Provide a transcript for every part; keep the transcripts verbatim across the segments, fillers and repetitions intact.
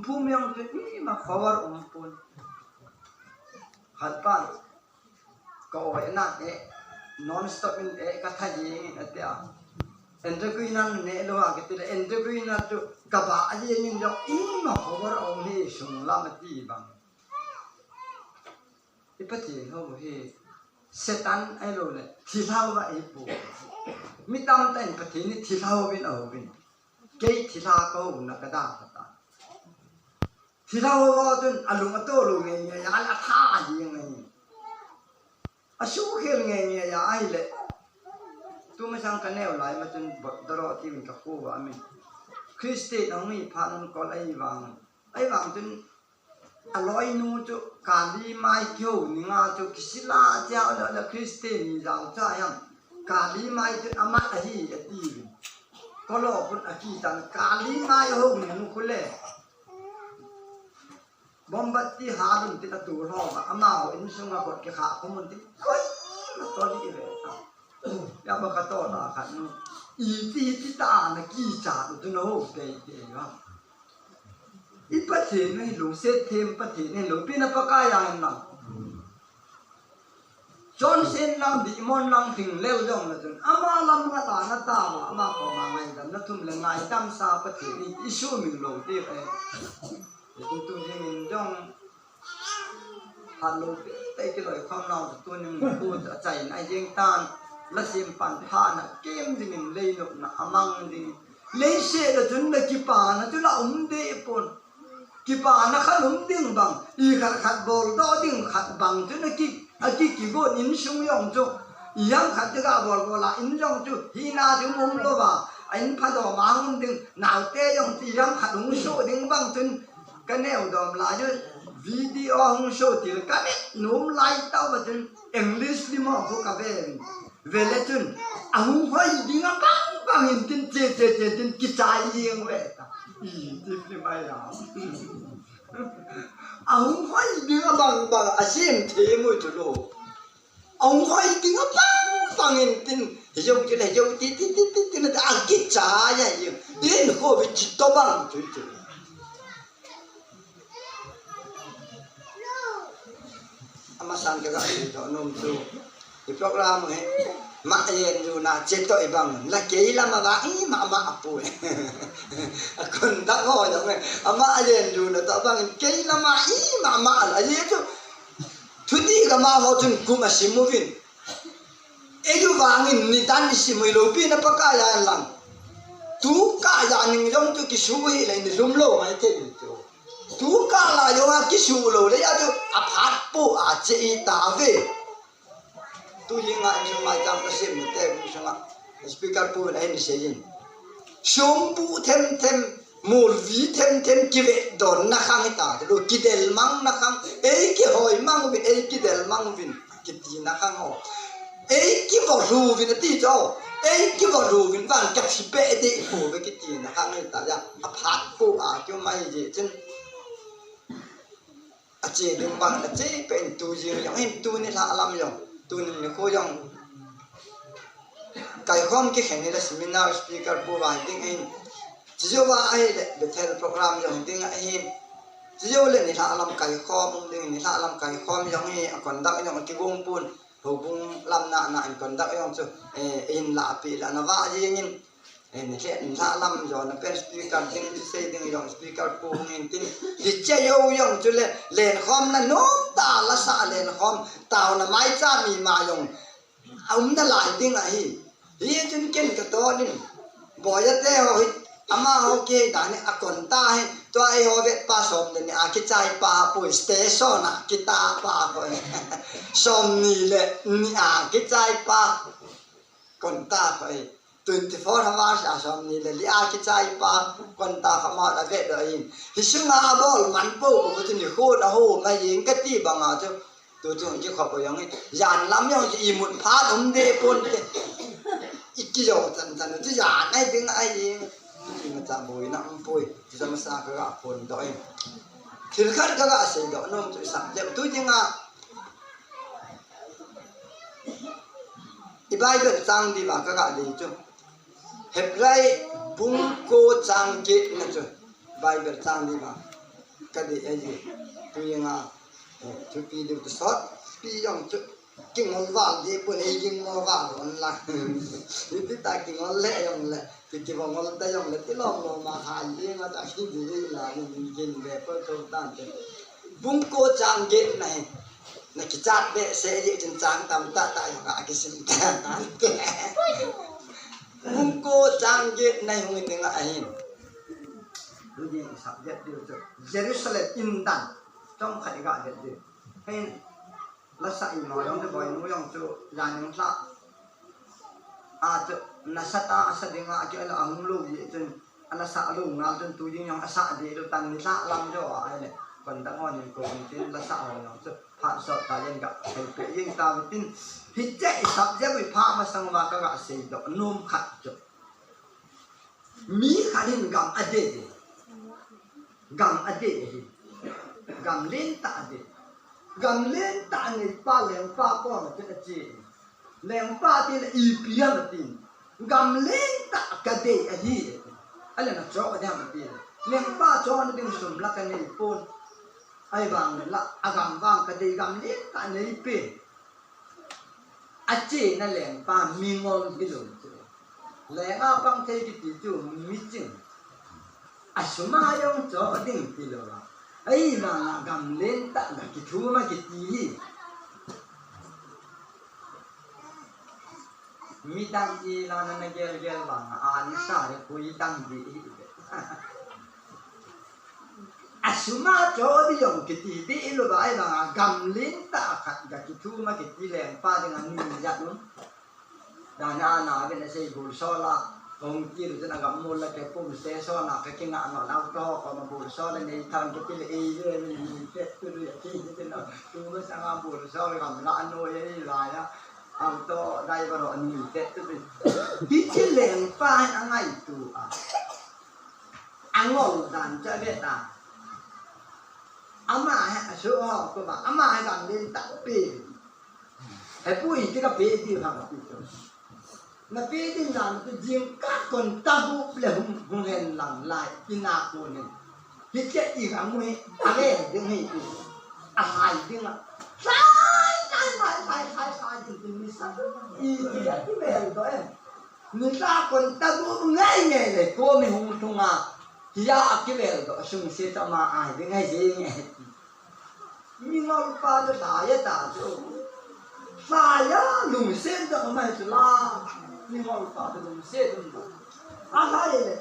Pu Myung Tun ima power umpon. Khat pan ka oi na e, non stop in e, ka tha jing in ati a. Enter kui nan ne lo a kiti le, enter kui nan tu ka ba a jing in jong ima power um hi sung lam ati bang. I Pathen ho hi Satan ai lo le thilha va i pu. Mi tamtah in Pathen ni thilha vin a vin. Kei thilha ka ho na ka da ka ta. Thilha ho ho tun a lung a to lo nge nge ya la tha ji nge. A su khel nge nge ya ai le. Tu ma sang ka neo lai ma tun bot daro ti min ka khu va min. Christian ang mi pha nan kol ai vang. Ai vang tun a loi nu chu Kali mai kyo ni nga chu kisila cha la la Christian ni jao cha yang. Kali mai chu ama a hi a ti. Kolo kun a ki tan Kali mai ho ni nu khu le. Bombat ti ha dun ti a tu ho ba ama ho in sung a kot ki kha ko mun ti. Koi ma to di ve ta. Ya ba ka to na khat nu. I ti ti ta na ki cha tu na ho te te ya. I Pathen na hi lo se them Pathen na hi lo pi na pa ka ya na. Chon sen lang di mon lang thing lel jong na tun. Ama lam nga ta na ta ma ama ko ma ngai dam na thum le ngai dam sa Pathen ni i su min lo ti e. Tu tu jing in jong. Hat lo pi te ki loi khom nau tu ning tu a chai na jing tan. La sim pan pha na kim jing in lei no na amang jing. Lei se da tun da ki pa na tu la um de pon. Kipana khat um ding bang, i khat khat bol doh ding khat bang chu na ki, a ki kigon insung jong chu, i jam khat chu ka bol bol a, in jong chu, hina chu um lou va, a in pha doh ma um ding, naote jong chu i jam khat hung suh ding bang chun, ka neo dom lai chu, video hung suh til ka ne, nom lai tau va chun, English lim ho ka ve. Ve le chun, a hung hoi ding a bang bang in tin che che che tin kichai jeng ve ta. I ti pli mai la. A hung hoi ding a bang bang a sim the mu chu lo. A hung hoi ding a bang bang in tin, yo ti le yo ti ti ti ti tin a kichai a jeng. Tin ho vi chi to bang chu chu. Ama sang ka ga i to nom tu. I program he. Ma yen ju na che to i bang. La kei la ma ga i ma ma apu. A kon da ho jong e. Ama yen ju na to bang kei la ma i ma ma la ye chu. Thuti ka ma ho chun kum a sim uvin. Ei u vangin nidan i sim ui lo pi na Pakai a lang. Tu ka ya ning jong tu kisu hi le ni lum lo mai te ni tu. Tu ka la jong a kisu lo le ya tu a phat pu a che i ta ve. Tu hi nga in mai tam ka sim ni te bu sanga. Speaker pu le ni se yin. Sum pu them them. Mul vi them them kive don na khang hi ta, lo kidel mang na khang, ei kihoi mang uvin, ei kidel mang uvin, kiti na khang ho. Ei kivo lu vin ati cho, ei kivo lu vin van ka thi pe de pu ve kiti na khang hi ta ya, a phat pu a kyo mai je chun. A che ding bang, a che pen tu jing jong, hin tu ni la lam jong, tu ni ni khu jong. Kai khom ki khen ni la seminar speaker pu vai ding hin. Chi jo va ai le Bethel program jong ding a hin. Chi jo le ni la lam kai khom ding, ni la lam kai khom jong hi a kon dak jong ki gong pun. Ho bung lam na na in kon dak jong chu, eh, in la pi la na va jing in. Eh, ni le, ni la lam jo na pen speaker ding, ni sei ding jong speaker pu hung in tin. Hi che jo jong chu le, len khom na nom ta la sa len khom, tao na mai cha mi ma jong. A um na lai ding a hi. Hi chun ken ka to nin. Boya te ho hi, ama ho ke da ni a kon ta hi. Tua ei ho vet pa som de ni a ki chai pa pu station a ki ta pa ko. Som ni le ni a ki chai pa. Kon ta ko ei. Twenty-four hours a som ni le li a ki chai pa. Kon ta ko ma la ve do in. Hi sunga a bol man po ko tu ni ho da ho ma yin ka ti bang a chu. Tu chu ki khop jong i. Jan lam jong i mut phat um de pon te. I ki jo tan tan tu jan ai ding ai. I ma cha boi na um poi. Ti sa ma sa ka ga pon do i. Thil khat ka ga sei do nom tu sa. Le tu ding a. I Bible chang di ba ka ga di chu. Hebrai bung ko chang get na chu. Bible chang di ba. Ka dei ahi. Tuinga, eh, thupi diu tu sot, pi jong chu, kingol val ding pon, ei kingol val don la. Ipi ta kingol le jong le, ki kivongol ta jong le, tilom lom a hai, ei ma ta ki dei la, ni kin ve po to tan te. Bung ko chang get na hi. Na kichat behseh jeh chun chang tamtah tah jong a kisim tan te. Bung ko chang get na hi hung in nga ahin. Hung in subject diu chu Jerusalem in dan. Chomkhat i ga det diu. Hin lasa i mo jong chu boinu jong chu jan jong lha. A chu nasa ta asa dinga kila ahung lou jeh chun. Ana sa lou ngal chun tu jing jong asa deh lou tan ni lha lam jo a ahile. Kon dang hon in ko in tin lasa ho jong chu phat sot ta jeng ga thei pe jeng ta tin. Hiche i subject i pha masang uva ka ga seidoh nom khat chu. Mi khat in gam adei dei. Gam adei ahi. Gam lentah adei. Gam lentah aneipa lengpa koma chun ache. Lengpa tin ipi ham atin. Gam lentah kadei ahi. Ahile nachoh ding ham atin. Lengpa chohna ding sum la kanei pon. Ahivang la agam vang kadei, gam lentah aneipe. Achena lengpa mingol hilou chu. Lenga pang thei kiti chu miching. Asum a jong choh ding tilou a. Ahivang a gam lentah ga kithum a kiti hi. Midang i la na na gel gel vang a ni sa re pui dang di hi. Asum a choh ding jong kiti deh lou va ahivang a gam lentah khat ga kithum a kiti lengpa ding a ni jat um. Dan a na ve na sei bul sol a. Kong kil chun agam mol la ke pum se so na ka kinga no na to ko ma bul sol a nei thang ke pil ei ve mi ni te tu ya ki ni te no. Tu ma sa nga bul sol gam la no ye la ya. Auto driver ani te tu. Hiche lengpa hin angaitu a. Angol dan cha ve ta. Ama hi asu ho ko ba. Ama hi gam lentah pe. Hepu iti ka pe ti ha ka pi to. Na pe ding dan tu jingkah kon ta gup le hung, hung hen lang lai, ina kon hen. Hiche i gam u hi, a le ding hi ti. A hai ding a. Sai, sai, sai, sai, sai, sai, ding, ding, ni sa. I, i, a kivel doh e. Ni sa kon ta gup ngai ngai le, ko mi hung thung a. Hia a kivel doh, sung se ta ma ai ding ngai se ngai. Mingol pa chu lhai a ta chu. Lhai a lungset ta mai chu la. Mingol pa chu lungset um ta. A lhai le.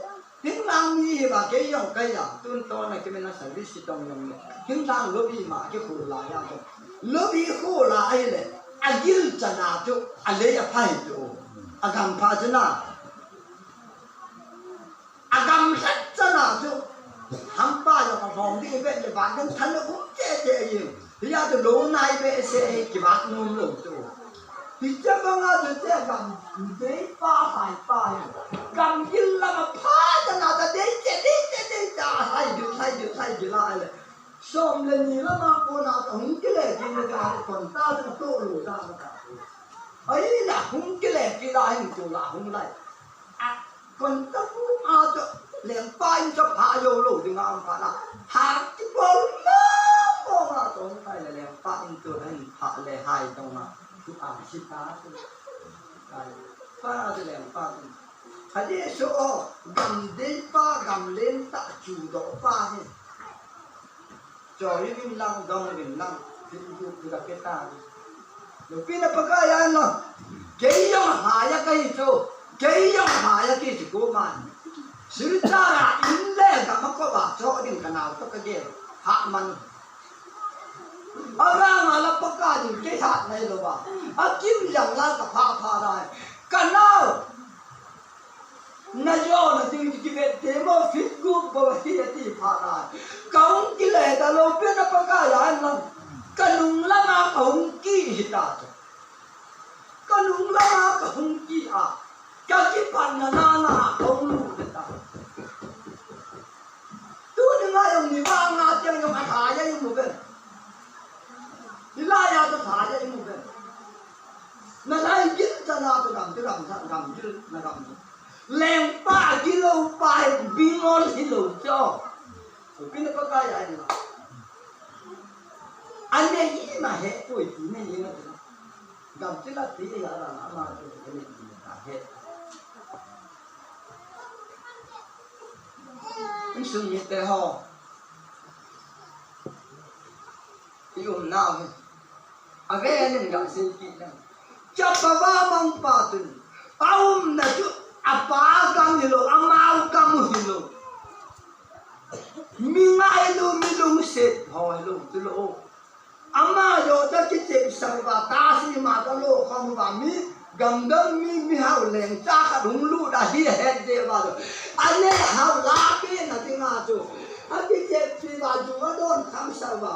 Hinlang mi hi ba kei jong kai a. Tun to na kei mena service ki tong jong le. Hinlang lobby ma kei khu la ya chu. Lobby khu la ai le. A gil chana chu. A lei a phai chu. A gam pha chu na. A gam lhat chana chu, hampa jong a lhom ding vet le van ding than um che che ahi. Hia chu lo nai behseh hi kivat nom lou chu. Hiche banga chu che gam dei pa hai pa hi. Gam gil lama pha chana ta dei che, dei che, dei che, hai gil, hai gil, hai gil a le. Som le ni lama kona ka hung kile kit le ka kon ta ka to lo ta ka. Ahile hung kile kit la hin tu la hung lai. A kon ta pu a to lengpa in to pha yo lo ding a pha la. Ha ki bol ma mo ma to hung lai le lengpa in to hin pha le hai to ma. Tu a si ta tu. Ai, pa to lengpa tu. Hadi so o gam dei pa gam lentah chu do pa hi. Choi vin lang, dong vin lang, tin tu tu da ke ta. Lo pi na pa ka ya lo. Kei jong hai a kahi chu, kei jong hai a kahi chu ko man. Sir cha ra in le ka ma ko ba cho ding ka nau to ka ge. Ha man. A ra ma la pa ka ding kei ha nai lo ba. A kim jang la ka pha pha rai. Ka nau. Na jona ding ki vet te mo fit gup bo hi ati pha na. Ka hung kile ta lo pe na pa ka ya na. Ka nung lama ka hung ki hi ta. Ka nung lama ka hung ki a. Ka kipan na na na ka hung lu ta. Tuni nga jong ni vang nga tiang jong a tha ya i mu ve. Ni la ya ta tha ya i mu ve. Na lai gil ta na ta gam, ta gam, ta gam gil, na gam gil. Lengpa gilou pa hi bingol hilou cho. Tupin a Pakai a ina. Ane hi ma he poi ti ne hi ma. Gam tila ti ya la na ma tu ne hi ma he. Insung mite ho. I umnau hi. Avelin gasei kit na. Chapa vamang pa tun. Aumna chu apa gam hilou, amau gam hilou. Mi ngailu, mi lungset ho hilou, tulou. Ama jong ta kichep sang uva, tasi ma ta lo khom uva, mi gamdang mi, mihao lengcha khat hung lut a hi het jeh uva chu. Ane hao lapi na dinga chu. Akichep pi uva chu adon kham sang uva.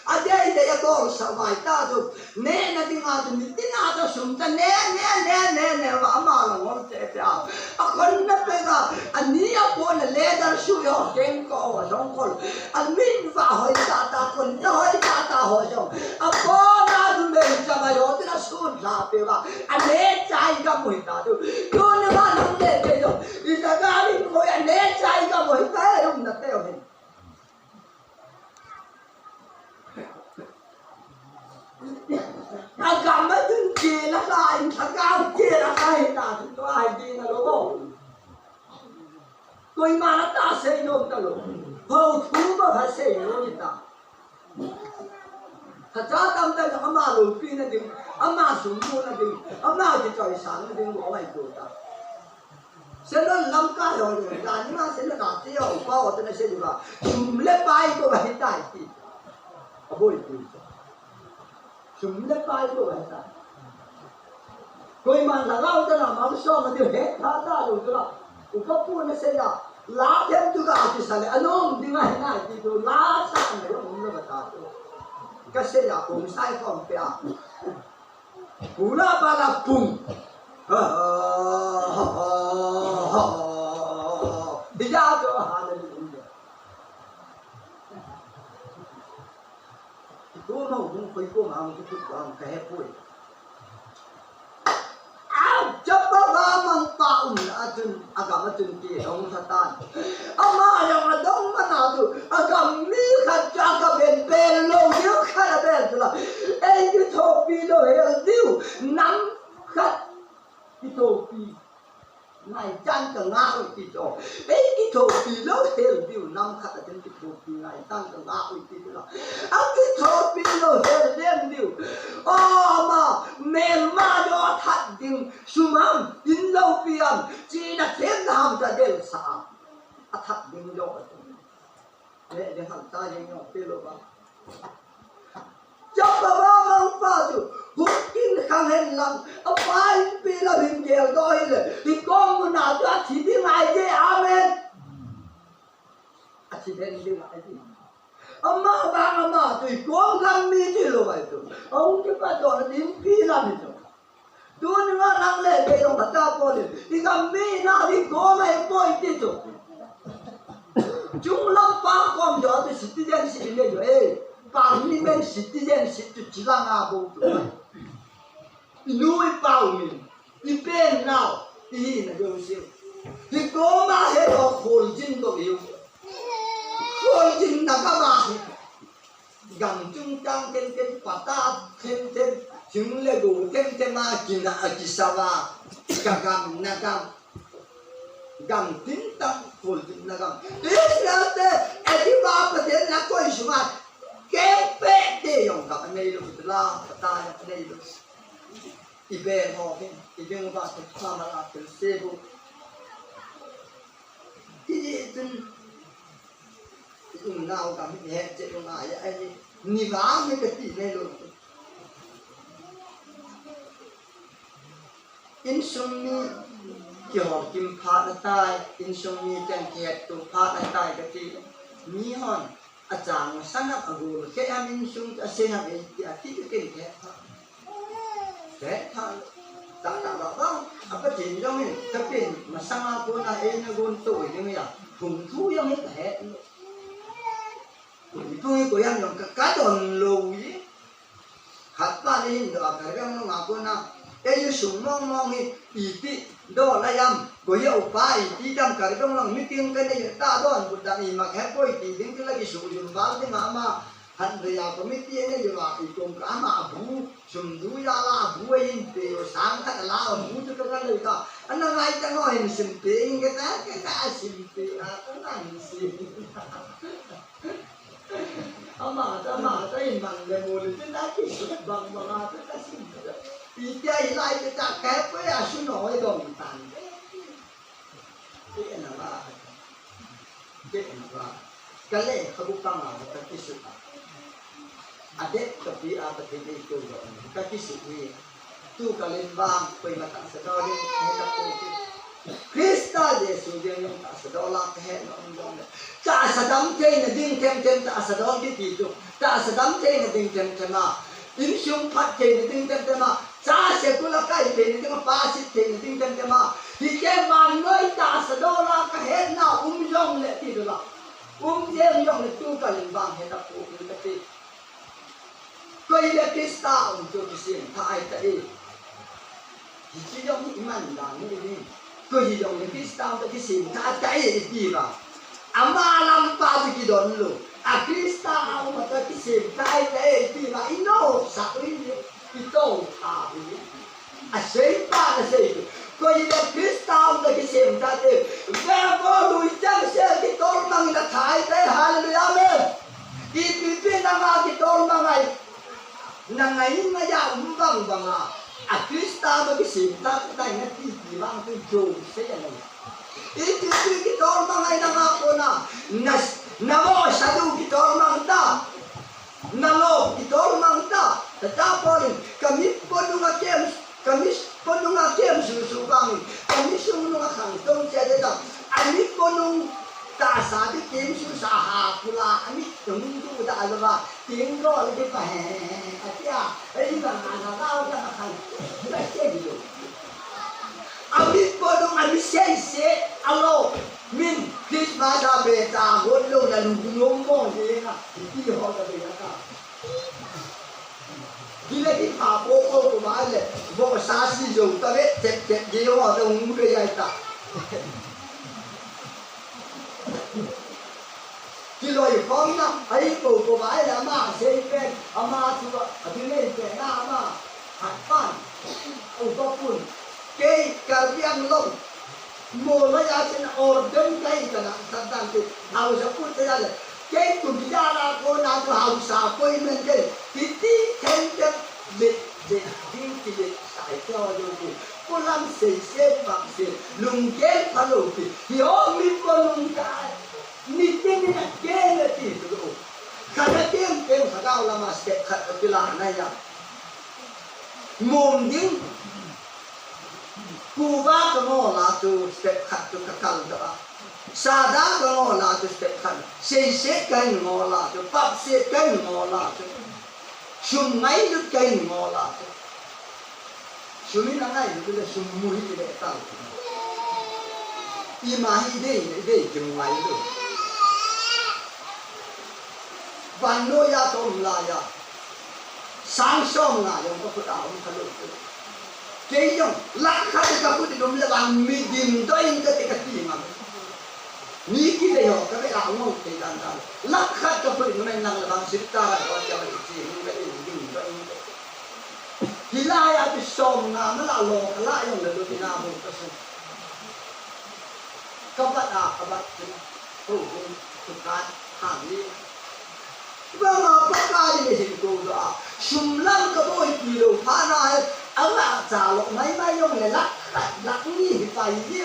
Adei dei abol sang uva ta chu. Neh na dinga chu nitin a chu sum ta ne, ne, ne, ne, ne uva ama la ngol che che a. Akhonna pet a, ani apon a leather shoe ho kengkoh ho jong khol. Amin va hoi ta ta, kon ta hoi ta ta ho jong. Apon a numei chang a jong tin a sun la pe va. Ane chai gam hoi ta tu. Tuni va nang le pe jong. Isaka rin hoi ane chai gam hoi ta, um na te hoi. Agam a tun kila la in thakau kila la in ta tu ai di na lo. Koima na ta sei nom ta lo. Ho thu ba ha sei nom ta. Thacha tam ta ama loupina ding, ama sum muna ding, ama kichoisang na ding lo ai ko ta. Sendal lamkai ho, lani ma sendal kati ho, pa ho tena sendal ba. Sum le pai ko ba hitai ti. Aboi ti. Sum le pai ko ba hitai. Koima lhagao tena mang so ma diu he tha ta lo tu la. Upa pu na se ya. La them tu ka ti sa le anom ding a hinai ti tu la sa na yo um na ba ta tu. Ka se ya ko sai ko pe a. Pula pala pung. Dia tu hallelujah. Ko ma hung koi ko ma hung tu ko hung ka he poi. Au, chapa ba mang pa um na atun. Agam a tun ti hong satan. Ama jong adong mana tu. Agam mi khat cha ka ben ben lo diu khat a ben tu la. Ei kithopi lo hel diu. Nam khat kithopi. Ngai chan ka nga u ti to. Ei kithopi lo hel diu. Nam khat a ten kithopi ngai chan ka nga u ti tu la. A kithopi lo hel dem diu. O ma mel ma do that ding. Sum ham, in loupi ham, china themna ham ta del sa ham. Athat ding jong ati. Le, le ham ta jeng jong pe lo ba. Chapa ba mang pa tu, hukin khang hen lang, apa in pe la hin gel do hi le, hi kong mu na tu athi ding ai je, amen. Athi ding ding ai je. Ama ba ama tu, hi kong gam mi ji lo ai tu. Aung ki pa to na din pi la mi tu. Tuni nga nang le kei jong kata pon in, i gam mi na di ko mai poi ti chu. Chunglam pa kom jo tu citizenship le jo, eh, permanent citizenship tu chila nga bo tu. I nu i pa u min, i pen nau, i hi na jo siu. Hi ko ma he do khol jin do hiu. Khol jin na ka ma he. Gam chungchang tenten, pata tenten, thing le go tenten a kina a kisava, ka gam na gam. Gam tin tang, khol tin na gam. Israel te, eti ba pa ten na koi suma, kempe te jong gam nei lo, la pata jong nei lo. I be ho hin, i ding ba te kama la tel sebu. Ti di tun, i umnau gam hi het chet u ngai a, ahi, ni vang hi ka ti nei lo. Insung mi kihoukim phat na tai, insung mi teng kihetto phat na tai ka ti. Mi hon, achang masang a agol khe ham insung a sei ham ei ti a ti ka ken khe pha. Khe pha. Ta ta ba ba. A Pathen jong in ka pen masang a kona ei na gon to ding ya. Thum thu jong in ka het. Thum thu hi ko jam jong ka, ka don lo ji. Khat pa ni hin do a ka reng no nga kona. Ei sung mong mong hi iti do la jam. Koi a upa iti tam Karbi Anglong meeting kanei ta don Buddha ni mak he koi ti ding kila kisu jun bal ding ama han re ya committee anei va i kong ka ama abu sum du ya la abu in pe o sang khat la abu tu ka le ka ana ngai ta ngo hin sim pe in ka ta ka ta sim pe a ka na hin sim. Ama ta, ama ta in bang le mo le, tin ta ki sut bang bang a, ta ta sin ta. Iti a ilai te ta ka pe a su no e dong tan. Te na ba. Te na ba. Ka le ka bu pang a ta ki su ta. A det ka pi a ta te ni to do. Ka ki su ni. Tu ka len vang, koima tahsa dol ding, he ka pu ki. Krista Jesu ding jong tahsa dol a ka he na um jong le. Tahsa dam theina ding them them tahsa dol kiti chu. Tahsa dam theina ding them them a. Insung phat theina ding them them a. Cha se kula kai theina ding a, pa sit theina ding them them a. Hi ke vannoi tahsa dol a ka he na um jong le ti chu la. Um jeng jong le tu ka len vang he ka pu ki ka ti. Koi le Krista um chu kisem tha ahi ta e. Hiche jong hi iman dan hi ni. Koi hi jong le Krista um chu kisem tha ahi ta e iti va. Ama lampa chu kidon lou. A Krista a um chu kisem tha ahi ta e iti va. I no sa u hi ni. I to tha u hi ni. Asei pa na sei tu. Koi le Krista um ta kisem tha te. Ve vo lui chang se kitol mang na thai te. Hallelujah, amen. Ipi pi na nga kitol mang ai. Na ngai nga ya um bang bang a. A Krista ba kisem tha tai na ti ti bang tu jo se ya na. Ipi pi kitol mang ai na nga ko na. Na na vo sa du kitol mang ta. Na lou, kitol mang ta, ta ta pon in, ka mit ponung a kem, ka mit ponung a kem su su bang in, ka mit sung nung a khang tong che de ta, a mit ponung tahsa di kem su sa ha pula, a mit tung du da lo ba, ting do le di pa he, a tia, a i ba na na la da na khang, da che di lo. A mit ponung a mit sei se, a lou, min, Christmas a be ta, hot lou na lu lou mo he na. Iti ho ta be ta. Gile ki pha po ko ko ma le. Vo sa si jo ta ve tet tet ge ho ta hung be ya ta. Kiloi phong na ai ko ko ma le ama sei pe ama tu a tu le pe na ama. Hat pan. U ko pun. Kei Karbi Anglong. Mo la ya sin order kai ka na sa dan ti. Hausa pun te ya le. Kei kum ya la ko na ko hausa ko i men kei. Ti ti ten ten le le ding ti le sai to yo ku. Ko lam sei se pa se. Lung ke pa lo ti. Yo mi ko lung ka. Ni te ni na ke le ti tu lo. Ka na tem tem sa ga la ma step khat ka pila na ya. Mom ding. Kuva ka ngol a chu step khat chu ka kal doh a. Sada ka ngol a chu step khat. Seiset ka hin ngol a chu. Papset ka hin ngol a chu. Sum ngailut ka hin ngol a chu. Sum in a ngailut le sum mu hi le ta. Ima hi dei, dei ki mu ngailut. Vannoi a ka um lai a. Sang som nga jong ka khut a um kha lou. Kei jong, lakh khat ka khut i um le vang mi dim doh in ka ti ka ti ngam. Mi kivei ho ka ve a ngol te dan dan. Lakh khat ka khut i um le nang le vang sip ta ka ko tia le ti mi ka in dim doh in. Hilai a ti som nga ma la lo ka la jong le lo ti na mo ka sun. Ka bat a, ka bat ti. Ko ko, ko ka, ha ni. Vang a Pakai in ahin kou doh a, sum lam ka boipi lou phat na hi, a nga cha lou mai mai jong le lakh khat, lakh ni hi pai hi.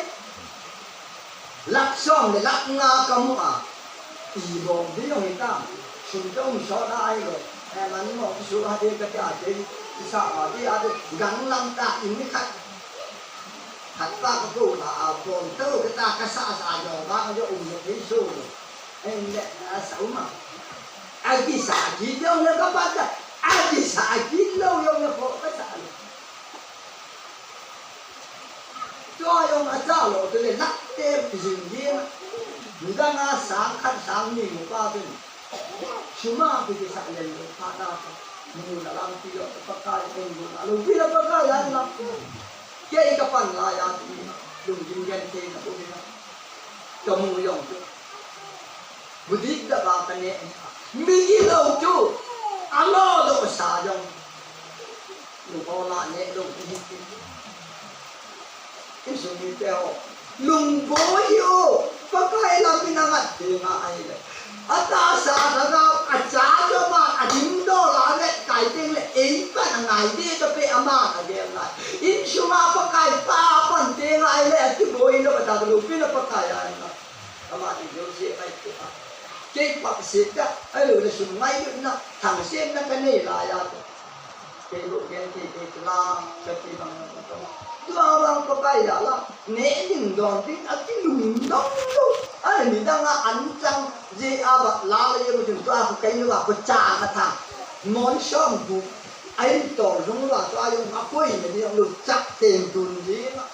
Lakh som le lakh nga ka mu a, i bol di jong hi ta, sum ka um sot a ahi lou, eh, man mo ki su ha de ka ti a de, i sa a de a de, gang lam ta in ni khat. Khat pa ka kou la a bol to ka ta ka sa sa jong ba ka jong um lou thei su lou. Ei le, a sa uma. A kisa kit jong le ka pat a. A kisa kit lou jong le ko ka sa lou. Tua jong a cha lou te le lak te pi jing jing. Nidang a sang khat sang ni mu pa te. Sum a pi kisa le lou pa ta. Mu na lam pi lou Pakai en mu na lou pi la Pakai an lam. Kei ka pan lai a ti. Lunggim genthei na um in a, ka mu jong chu, bu dik da ba ka ne. Migilou chu, a lo lo sa jong, lung o la ne lo hi ti. Insung mite ho, lungboi u, Pakai lam in a ngat ding ahile, atahsa lhagao, acha chu aman a dingdoh a, avet kai teng le, ei pan angai ding kape, aman agel ngai. Insunga Pakai pa pan teng ahile, akiboi lou, atah loupina Pakai a in a, ama ding jouse ngai tia. Kei pa se ta, ahilou le sum ngailutna, thangsemna kanei lai a, kei bou genthei thei chu la, kati bang na ka. Tua vang Pakai jal a, neh ding don ding, akilungdong lou. Ahile midang a anchang jeh a vat la le jeng chun tua khu kai lou a, khu cha ka tha. Mon som bu, a in tong jong lou a, tua jong a koi na ding lou, chak teng tun jing a.